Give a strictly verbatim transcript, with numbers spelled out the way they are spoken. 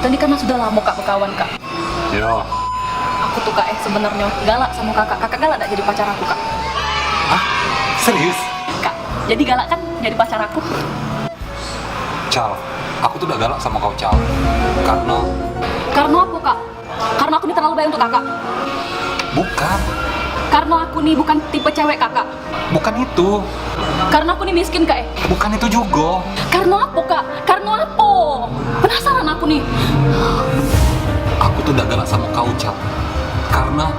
Tadi karena sudah lama, Kak, bekawan, Kak. Yo. Aku tuh, Kak, eh, sebenarnya galak sama Kakak. Kakak galak dak jadi pacar aku, Kak? Hah? Serius? Kak, jadi galak kan jadi pacar aku? Cal, aku tuh dak galak sama kau, Cal. Karena Karena apa, Kak? Karena aku ini terlalu baik untuk Kakak? Bukan. Karena aku nih bukan tipe cewek Kakak? Bukan itu. Karena aku nih miskin, Kak, eh? Bukan itu juga. Karena apa, Kak? Karena apa? Penasaran aku nih. Aku tuh dak galak sama kau, Cal. Karena